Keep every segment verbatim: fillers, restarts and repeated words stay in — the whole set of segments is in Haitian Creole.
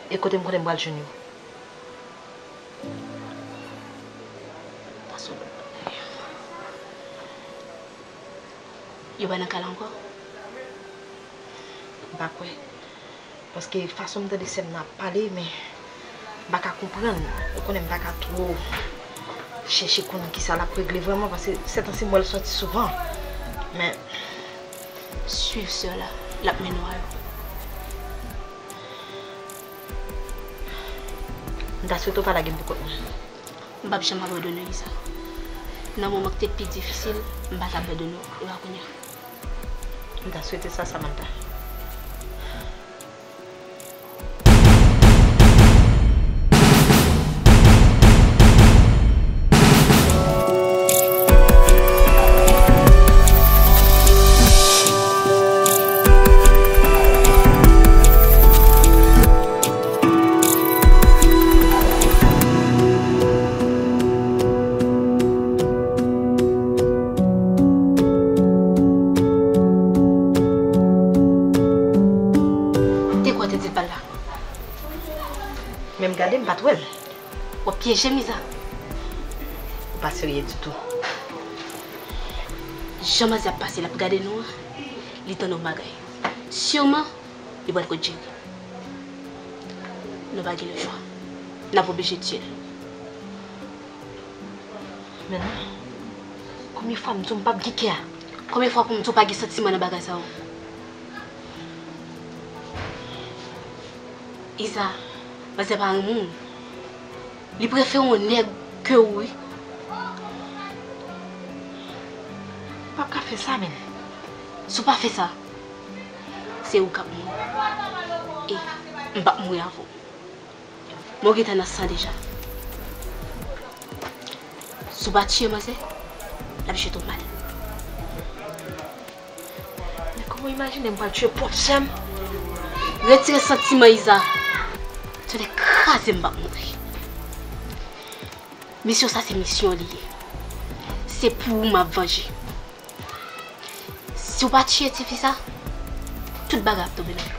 E kote m konnen m pral jwenn yo? Pase yon lòt bagay. Yo pa nan ka la ankò? M pa kwè. Paske fason m tande sè m nan ap pale, men m pa ka konprann. Ou konnen m pa ka twò chèche konn kisa l ap regle vrèman, paske sètansi m wè l sòti souvan. Men, swiv sè w la, l ap mennen w a yo. M ta swete w pa lage m pou kont mwen. M p ap janm abandone w, Iza. Nan moman ki te pi difisil, m pa t abandone w, e pa kounye a. M ta swete sa, Samantha. Te kwè w te di l pa l la. Men m gade, m pa t wè l. W ap pyeje m, Iza. Ou pa serye ditou. Jan manzè ap pase, l ap gade nou an, li tande yon bagay. Siman, li pral kot Jerry. Nou pa gen lechwa. N ap oblije tiye l. Men non. Konbyen fwa m di w m p ap gen kè a? Konbyen fwa pou m di w pa gen santiman nan bagay sa yo? Iza, manzè pa renmen w. Li prefere yon nèg ke ou, wi. Ou p ap ka fè sa, men. Si w pa fè sa, se ou k ap mouri. E m p ap mouri avè w. Mwen gentan nan san deja. Si w pa tiye manzè, l ap jete w mal. Men kòman w imajine m pral tiye pwòp sè m? Retire santiman, Iza. Tande, kraze m, m p ap mouri. Misyon sa se misyon li ye. Se pou ou m ap vanje. Si w pa tiye tifi sa, tout bagay ap tonbe nan dlo.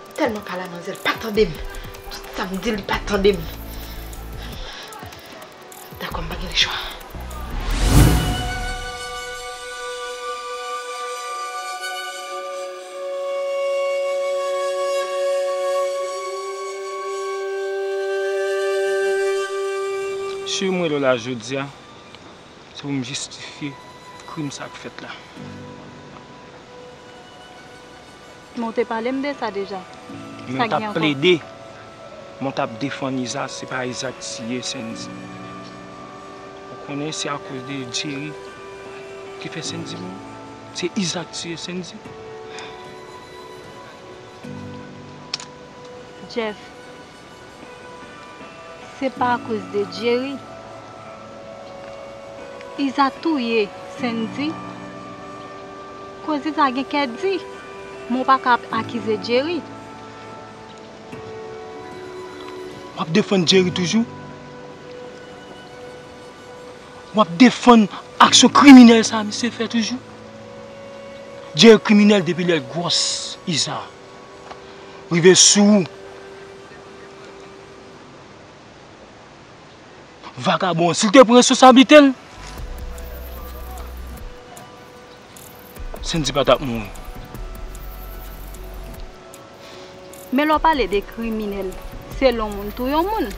M tèlman pale a manzè, l pa tande m. Tout sa m di l, li pa tande m. Dakò, m pa gen lechwa. Si w mwen lè w la jodi a, se pou m jistifye krim sa k fèt la. Men w te pale m de sa deja. Men m t ap plede. Men w t ap defann Iza, se pa Iza k tiye Sendy. Ou konnen se akoz de Jerry ki fè Sendy mouri. Se Iza k tiye Sendy. Jeff, se pa akoz de Jerry. Iza touye Sendy. Koz Iza gen kè di. Men w pa ka ap akize Jerry. W ap defann Jerry toujou? W ap defann aksyon kriminèl sa a misye fè toujou? Jerry kriminèl depi lè l gwòs, Iza. Rive sou ou. Vagabon an, si l te pran responsablite l, Sendy pa t ap mouri. Men lè w pale de kriminèl, se lè yon moun touye yon moun.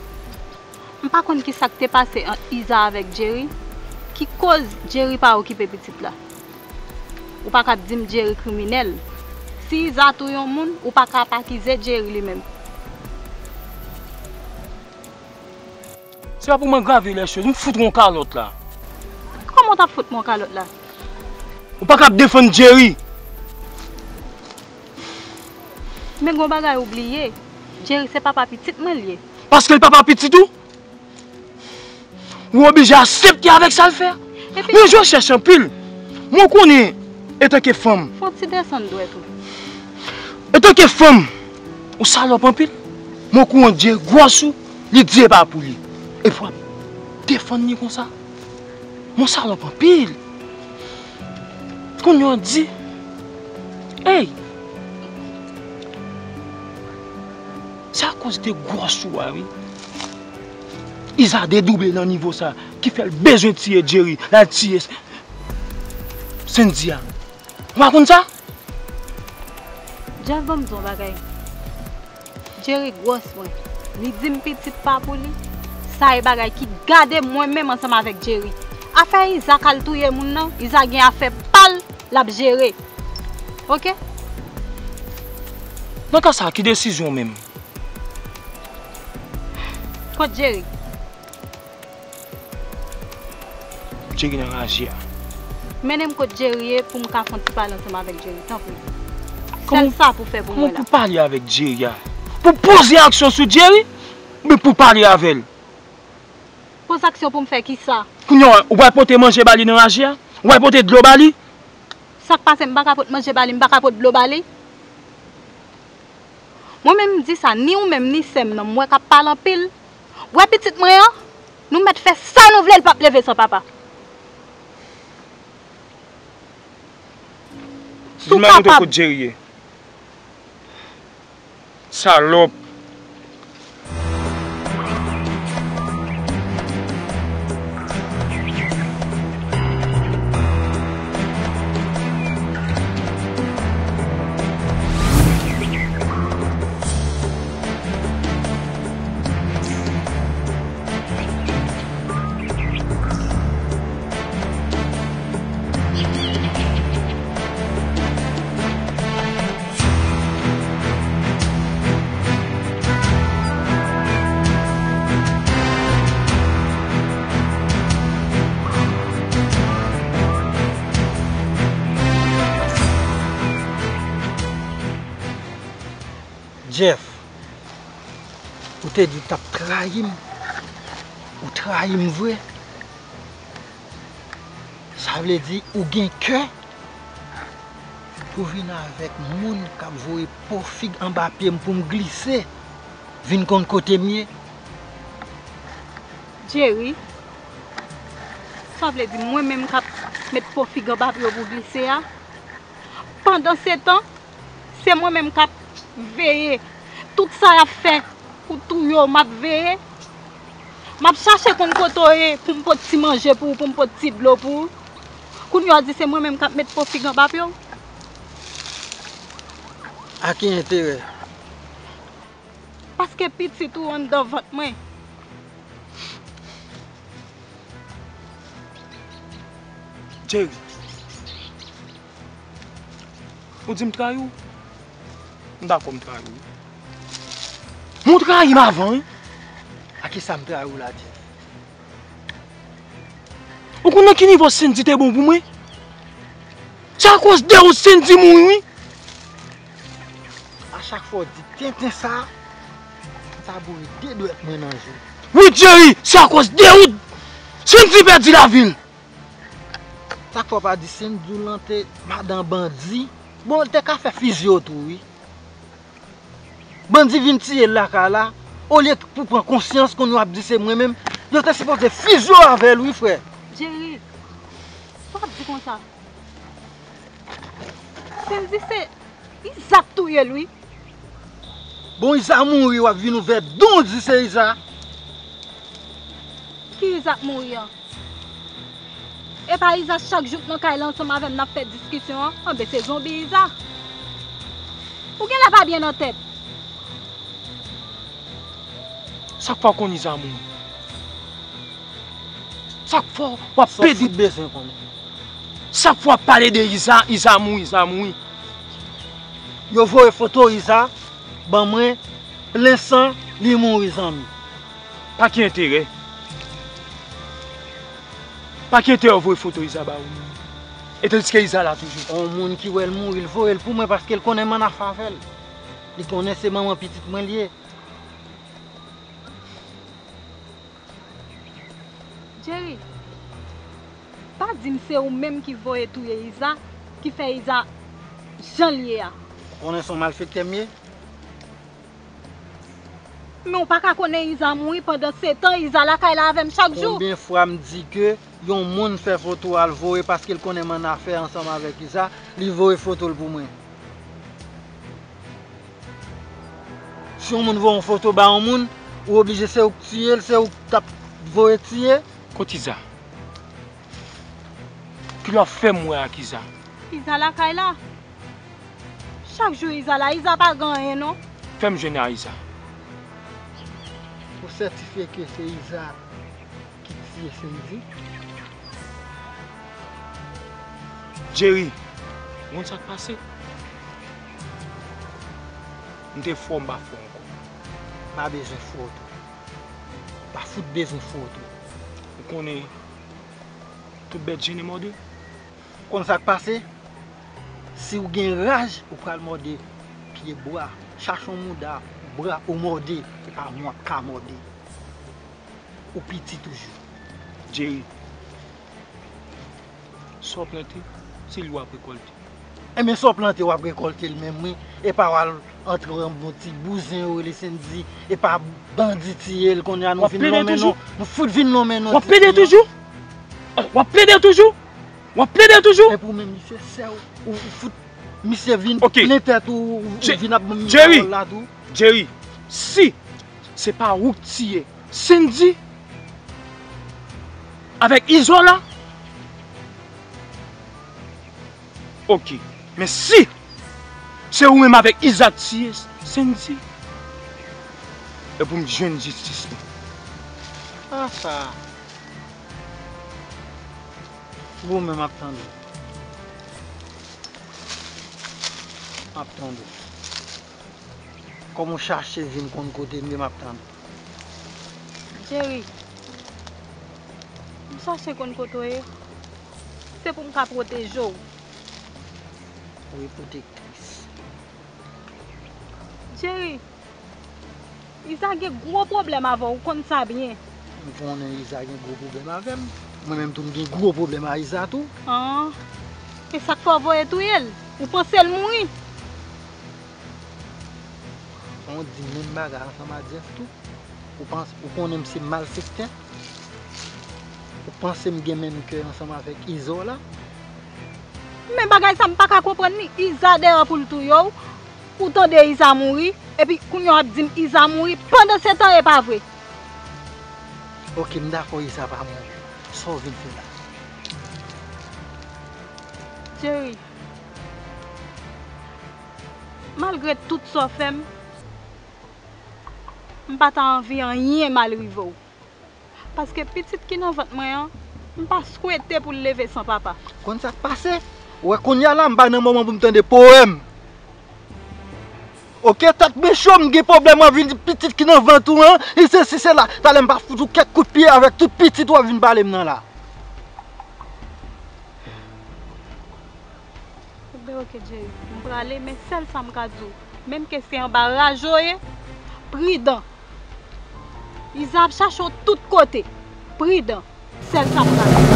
M pa konn kisa k te pase ant Iza avèk Jerry, ki koz Jerry pa okipe pitit la. Ou pa ka ap di m Jerry kriminèl. Si Iza touye yon moun, ou pa ka ap akize Jerry li menm. Se pa pou m agrave lè choz, m fout ou yon kalòt la. Kòman w t ap fout mwen yon kalòt la? Ou pa ka ap defann Jerry. Men gen yon bagay ou bliye. Jerry se papa pitit mwen l ye. Paske l papa pitit ou? Ou oblije aksepte avèk sa l fè. Epi men je chèche anpil. Mwen konnen, etanke fanm. Fò w ti desann dwèt ou. Etanke fanm, ou salòp anpil. Mwen konnen Jerry gwòs ou, li di e pa pou li. Epi w ap defann li konsa. Mwen salòp anpil. Kounye a w di, Ey! Se akoz de gwòs ou a, wi. Iza dedoube nan nivo sa ki fè l bezwen tiye Jerry, l al tiye Sendy a. Ou pa konn sa? Jeff, ban m di w yon bagay. Jerry gwòs mwen. Li di m pitit pa pou li. Sa e bagay ki gade mwen menm ansanm avèk Jerry. Afè Iza k al touye moun nan, Iza gen afè pa l l ap jere. Oke? Nan ka sa, ki desizyon w menm? Kot Jerry? Jerry nan raje a. Mennen m kot Jerry ye pou m ka fè yon ti pale ansanm avèk Jerry, tanpri. Sèl sa pou fè pou mwen la. Kòman pou pale avèk Jerry a? Pou poze aksyon sou Jerry? Oubyen pou pale avè l? Poze aksyon pou m fè kisa? Kounye a, ou pral pote manje ba li nan raje a? Ou pral pote dlo ba li? Sa k pase, m pa ka pot manje ba li, m pa ka pot dlo ba li? Mwen menm m di sa, ni ou menm, ni sè m nan, m wè k ap pale anpil. W wè pitit mwen an, nou mèt fè sa nou vle, l p ap leve san papa. Si w kapab. Vin montre kote Jerry ye. Salòp. Jeff, ou te di w t ap trayi m. Ou trayi m vre. Sa vle di ou gen kè pou vin avèk moun k ap voye po fig anba pye m pou m glise, vin konn kote m ye. Jerry, sa vle di mwen menm k ap met po fig anba pye w pou glise a? Pandansetan, se mwen menm k ap veye tout sa y ap fè pou touye w, m ap veye. M ap chache konn kote w ye pou m pot ti manje pou ou, pou m pot ti dlo pou ou. Kounye a w di se mwen menm k ap met po fig anba pye w. A ki enterè? Paske pitit ou anndan vant mwen. Jerry. Ou di m trayi w? M dakò m trayi w wi. Men w trayi m avan wi. A kisa m trayi w la, Jeff? Ou konn nan ki nivo Sendy te bon pou mwen? Se akoz de ou Sendy mouri wi. A chak fwa w di tenten sa, m ta boure de dwèt mwen nan je w. Wi Jerry, se akoz de ou Sendy pèdi lavi l. Sa k fè w pa di Sendy w lan te madan bandi? Bon, l te ka fè fizye w tou wi. Bandi vin tiye l lakay la, olye pou pran konsyans kounye w ap di se mwen menm, yo te sipoze fizye w avè l wi frè. Jerry, sa w ap di konsa? Sendy se Iza k touye l wi. Bon, Iza mouri, w ap vin ouvè don w di se Iza. Ki Iza k mouri an? E pa Iza chak jou k nan kay la ansanm avè m n ap fè diskisyon an? Anben se zonbi Iza. Ou genlè pa byen nan tèt. Sa k fè w konn Iza mouri? Sa k fè w ap pede? Sa k fè w ap pale de Iza, Iza mouri, Iza mouri? Yo voye foto Iza ban mwen, plen san, li mouri zanmi. Pa gen enterè. Pa gen enterè yo voye foto Iza ba ou. E tandiske Iza la toujou. On moun ki wè l mouri, l voye l pou mwen paske l konnen m ann afè avè l. Li konnen se manman pitit mwen l ye. Jerry, pa di m se ou menm ki voye touye Iza, ki fè Iza jan l ye a. Ou konnen se yon malfektè m ye? Men w pa ka konnen Iza mouri pandan se tan Iza lakay la avè m chak jou. Konbyen fwa m di ke yon moun fè foto al voye paske l konnen m ann afè ansanm avèk Iza, li voye foto l pou mwen. Si yon moun voye yon foto ba yon moun, ou oblije se ou k tiye l, se ou k t ap voye tiye. Kot Iza? Kilè w fè m wè ak Iza? Iza lakay la. Chak jou Iza la, Iza pa gen anyen non. Fè m jwenn a Iza. Ou sètifye ke se Iza ki tiye Sendy? Jerry, ou konn sa k pase? M te fè w, m pa fè w ankò. Pa bezwen fè w tou. Pa fout bezwen fè w tou. Ou konnen tout bèt jennen mòde. Ou konn sa k pase? Si w gen raj, ou pral mòde pye bwa. Chache yon mouda, bra ou mòde, se pa mwen w ap ka mòde. Ou piti toujou. Jerry, sa w plante, se li w ap rekòlte. Enben, sa w plante, w ap rekòlte l menm, wi. E pa w al antre nan bon ti bouzen yo rele Sendy, e pa bandi tiye l, kounye a nou vin lonmen non. Nou fout vin lonmen non. W ap plede toujou? W ap plede toujou? W ap plede toujou? Epi w menm, misye sè w, ou, ou fout, misye vin plen tèt ou, ou vin ap ban m pawòl la tou. Jerry, si se pa ou k tiye Sendy avèk Izola, oke. Men si se ou menm avèk Iza k tiye Sendy, e pou m jwenn jistis mwen. Sa sa. Gwo men m ap tande. M ap tande. Kòm ou chache vin konn kote m ye, m ap tande. Jerry, m chache konn kote w ye. Se pou m ka pwoteje w. Wi, pwotektris. Jerry, Iza gen gwo pwoblèm avè w, ou konn sa byen. M konnen Iza gen gwo pwoblèm avè m. Mwen menm tou, m gen gwo pwoblèm a Iza tou. An, e sa k fè w voye touye l? Ou panse l mouri? Fò w di menm bagay ansanm a Jeff tou. Ou panse, ou konnen m se malfektè? Ou panse m gen menm kè ansanm avèk Izo la? Men bagay sa m pa ka konprann li. Iza deyò pou l touye w. Ou tande Iza mouri, epi kounye a w ap di m Iza mouri. Pandan se tan e pa vre. Oke, m dakò Iza pa mouri. Sa w vin fè la? Jerry, malgre tout sa w fè m, m pa ta anvi anyen mal rive w. Paske pitit ki nan vant mwen an, m pa swete pou l leve san papa. Konn sa k pase? Ou wè kounye a la, m pa nan moman pou m tande powèm. Oke, tèt mwen cho, m gen pwoblèm, w ap vin di pitit ki nan vant ou an, e sesi, sela. Talè m pa fout ou kèk kout pye avèk tout pitit w ap vin pale m nan la. Ebyen, oke, Jerry. M prale, men sèl sa m ka di w, menm ke se anba raje w ye, pridan. Iza ap chache w tout kote. Pridan. Sèl sa m ka di w.